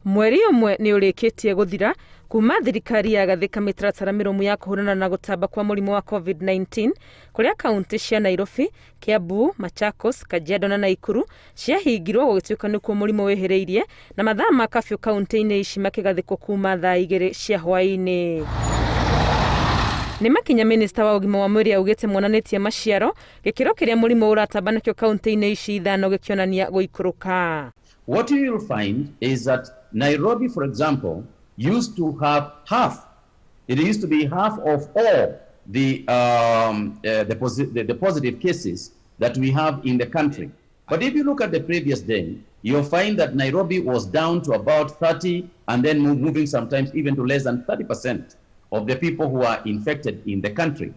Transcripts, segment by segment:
Mweri ũmwe nĩ ũrĩkĩtie gũthira kuma thirikari yagathĩka mĩtaratara mĩrũmu ya kũhũrana na gũtamba kwa mũrimũ wa COVID-19 kũrĩa kaunti cia Nairobi, Kiambu, Machakos, Kajiado na Naikuru ciahingirwo gũgĩtuĩka nĩkuo mũrimũ wĩhĩrĩirie na mathaa ma kafyu kaunti-inĩ ici makĩgathĩkwo kuma thaa 2 cia hwaĩ-inĩ. Nĩ makinya minista wa ũgima wa mwĩrĩ augĩte monanĩtie maciaro, gĩkĩro kĩrĩa mũrimũ ũratamba nakĩo kaunti-inĩ ici ithano gĩkĩonania gũikũrũka. What you will find is that Nairobi, for example, used to have half. It used to be half of all the positive cases that we have in the country. But if you look at the previous day, you'll find that Nairobi was down to about 30 and then moving sometimes even to less than 30% of the people who are infected in the country.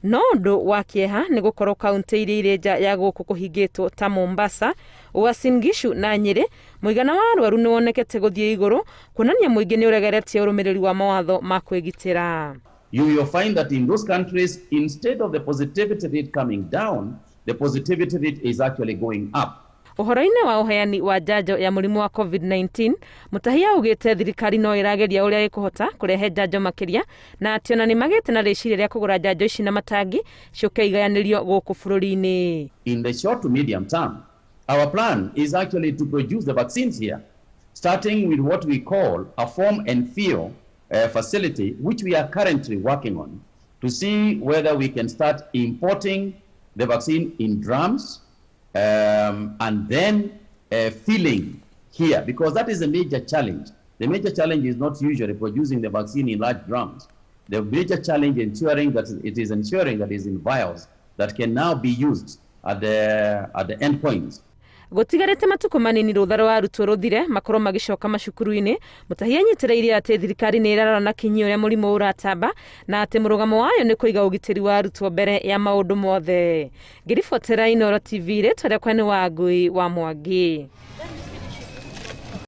No ũndũ wa kĩeha nĩ gũkorwo kaunti iria irĩ nja ya gũkũ kũhingĩtwo ta Mombasa, Uasin Gishu na Nyĩrĩ, mũigana wa arwaru nĩ wonekete gũthiĩ igũrũ, kuonania mũingĩ nĩ ũregeretie ũrũmĩrĩri wa mawatho ma kwĩgitĩra. You will find that in those countries, instead of the positivity rate coming down, the positivity rate is actually going up. Ũhoro-inĩ wa ũheani wa njanjo ya mũrimũ wa COVID-19, Mutahi augĩte thirikari no ĩrageria ũrĩa ĩkũhota kũrehe njanjo makĩria na atĩ ona nĩ magĩte na rĩciria rĩa kũgũra njanjo ici na matangi ciũke igayanĩrio gũkũ bũrũri-inĩ. In the short to medium term, our plan is actually to produce the vaccines here, starting with what we call a form and fill facility, which we are currently working on, to see whether we can start importing the vaccine in drums and then filling here, because that is a major challenge. The major challenge is not usually producing the vaccine in large drums. The major challenge ensuring that it is in vials that can now be used at the endpoints. Gũtigarĩte matukũ manini rũtha rwa arutwo rũthire makorwo magĩcoka macukuru-inĩ, Mutahi anyitĩrĩire atĩ thirikari nĩ ĩrarora na kinyi ũrĩa mũrimũ ũratamba na atĩ mũrũgamo wayo nĩ kũiga ũgitĩri wa arutwo mbere ya maũndũ mothe. Ngĩribotera Inooro TV, rĩtwa rĩakwa nĩ Wangui wa Mwangi.